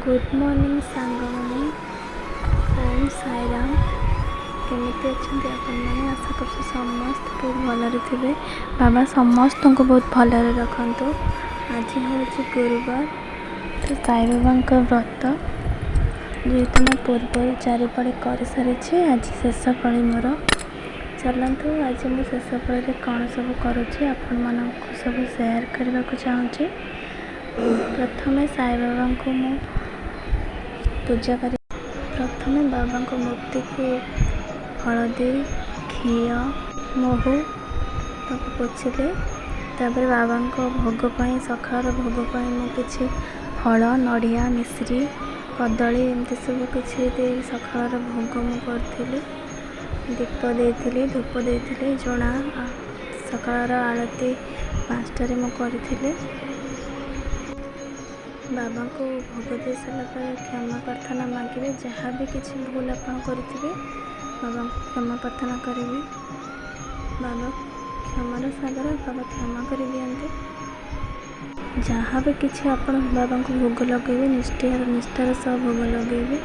Good morning ସାଙ୍ଗମାନେ, ଓମ୍ ସାଇରାମ। କେମିତି ଅଛନ୍ତି ଆପଣମାନେ? ଆଶା କରୁଛି ସମସ୍ତେ ବହୁତ ଭଲରେ ଥିବେ। ବାବା ସମସ୍ତଙ୍କୁ ବହୁତ ଭଲରେ ରଖନ୍ତୁ। ଆଜି ହେଉଛି ଗୁରୁବାର, ତ ସାଇବାବାଙ୍କ ବ୍ରତ। ଯେହେତୁ ମୁଁ ପୂର୍ବରୁ 4 ପାଳି କରିସାରିଛି, ଆଜି ଶେଷ ପାଳି ମୋର। ଚାଲନ୍ତୁ, ଆଜି ମୁଁ ଶେଷ ପାଳିରେ କ'ଣ ସବୁ କରୁଛି ଆପଣମାନଙ୍କୁ ସବୁ ସେୟାର କରିବାକୁ ଚାହୁଁଛି। ପ୍ରଥମେ ସାଇବାବାଙ୍କୁ ମୁଁ ପୂଜା କରି ପ୍ରଥମେ ବାବାଙ୍କ ମୂର୍ତ୍ତିକୁ ହଳଦୀ, ଘିଅ, ମହୁ ତାକୁ ପୋଛିଲି। ତାପରେ ବାବାଙ୍କ ଭୋଗ ପାଇଁ, ସକାଳର ଭୋଗ ପାଇଁ ମୁଁ କିଛି ଫଳ, ନଡ଼ିଆ, ମିଶ୍ରି, କଦଳୀ ଏମିତି ସବୁ କିଛି ଦେଇ ସକାଳର ଭୋଗ ମୁଁ କରିଥିଲି। ଦୀପ ଦେଇଥିଲି, ଧୂପ ଦେଇଥିଲି, ଜଣା ସକାଳର ଆଳତି 5ଟାରେ ମୁଁ କରିଥିଲି। ବାବାଙ୍କୁ ଭୋଗ ଦେଇ ସାରିଲା ପରେ କ୍ଷମା ପ୍ରାର୍ଥନା ମାଗିବେ। ଯାହା ବି କିଛି ଭୁଲ ଆପଣ କରିଥିବେ, ବାବାଙ୍କୁ କ୍ଷମା ପ୍ରାର୍ଥନା କରିବେ। ବାବା କ୍ଷମାର ସାଗର, ବାବା କ୍ଷମା କରିଦିଅନ୍ତି। ଯାହା ବି କିଛି ଆପଣ ବାବାଙ୍କୁ ଭୋଗ ଲଗାଇବେ, ନିଷ୍ଠାର ସହ ଭୋଗ ଲଗାଇବେ।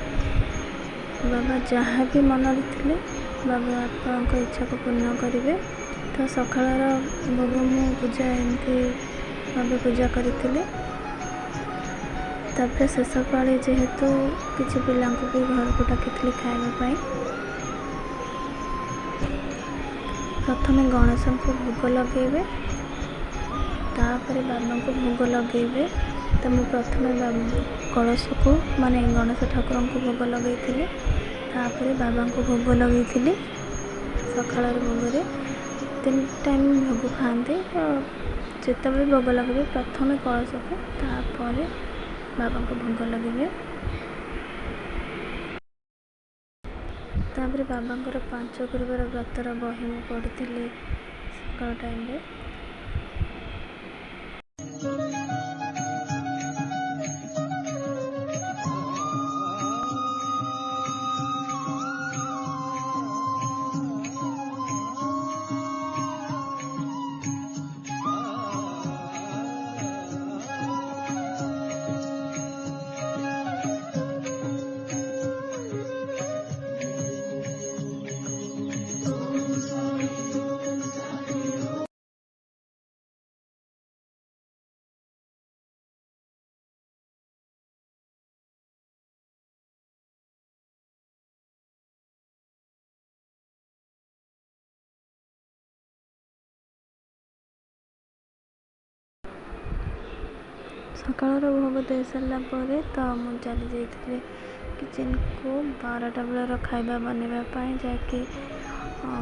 ବାବା ଯାହା ବି ମନରେ ଥିଲେ ବାବା ଆପଣଙ୍କ ଇଚ୍ଛାକୁ ପୂର୍ଣ୍ଣ କରିବେ। ତ ସକାଳର ଭୋଗ ମୁଁ ପୂଜା ଏମିତି ଭାବେ ପୂଜା କରିଥିଲି। ତାପରେ ଶେଷ ପାଳି ଯେହେତୁ କିଛି ପିଲାଙ୍କୁ ବି ଘରକୁ ଡାକିଥିଲି ଖାଇବା ପାଇଁ। ପ୍ରଥମେ ଗଣେଶଙ୍କୁ ଭୋଗ ଲଗାଇବେ, ତାପରେ ବାବାଙ୍କୁ ଭୋଗ ଲଗାଇବେ। ତ ମୁଁ ପ୍ରଥମେ କଳସକୁ ମାନେ ଗଣେଶ ଠାକୁରଙ୍କୁ ଭୋଗ ଲଗାଇଥିଲି, ତାପରେ ବାବାଙ୍କୁ ଭୋଗ ଲଗାଇଥିଲି। ସକାଳର ଭୋଗରେ 3 ଟାଇମ୍ ଭୋଗ ଖାଆନ୍ତି। ତ ଯେତେବେଳେ ଭୋଗ ଲଗାଇବେ, ପ୍ରଥମେ କଳସକୁ, ତାପରେ ବାବାଙ୍କୁ ଭୋଗ ଲଗାଇବେ। ତାପରେ ବାବାଙ୍କର 5 ଗୁରୁବାର ବ୍ରତର ବହି ମୁଁ ପଢ଼ିଥିଲି ସକାଳ ଟାଇମ୍ରେ। ସକାଳର ଭୋଗ ଦେଇ ସାରିଲା ପରେ ତ ମୁଁ ଚାଲି ଯାଇଥିଲି କିଚେନ୍କୁ 12ଟା ବେଳର ଖାଇବା ବନେଇବା ପାଇଁ, ଯାହାକି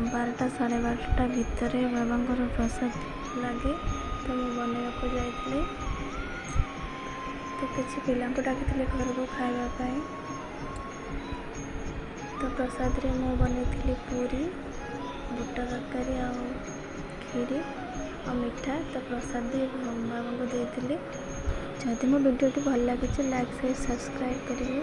12ଟା ସାଢ଼େ 12ଟା ଭିତରେ ବାବାଙ୍କର ପ୍ରସାଦ ଲାଗେ। ତ ମୁଁ ବନେଇବାକୁ ଯାଇଥିଲି। ତ କିଛି ପିଲାଙ୍କୁ ଡାକିଥିଲି ଘରକୁ ଖାଇବା ପାଇଁ। ତ ପ୍ରସାଦରେ ମୁଁ ବନେଇଥିଲି ପୁରୀ, ବୁଟ ତରକାରୀ ଆଉ କ୍ଷୀରି ଆଉ ମିଠା। ତ ପ୍ରସାଦ ବି ବାବାଙ୍କୁ ଦେଇଥିଲି। ଯଦି ମୋ ଭିଡ଼ିଓଟି ଭଲ ଲାଗିଛି, ଲାଇକ୍, ସେୟାର, ସବସ୍କ୍ରାଇବ୍ କରିବେ।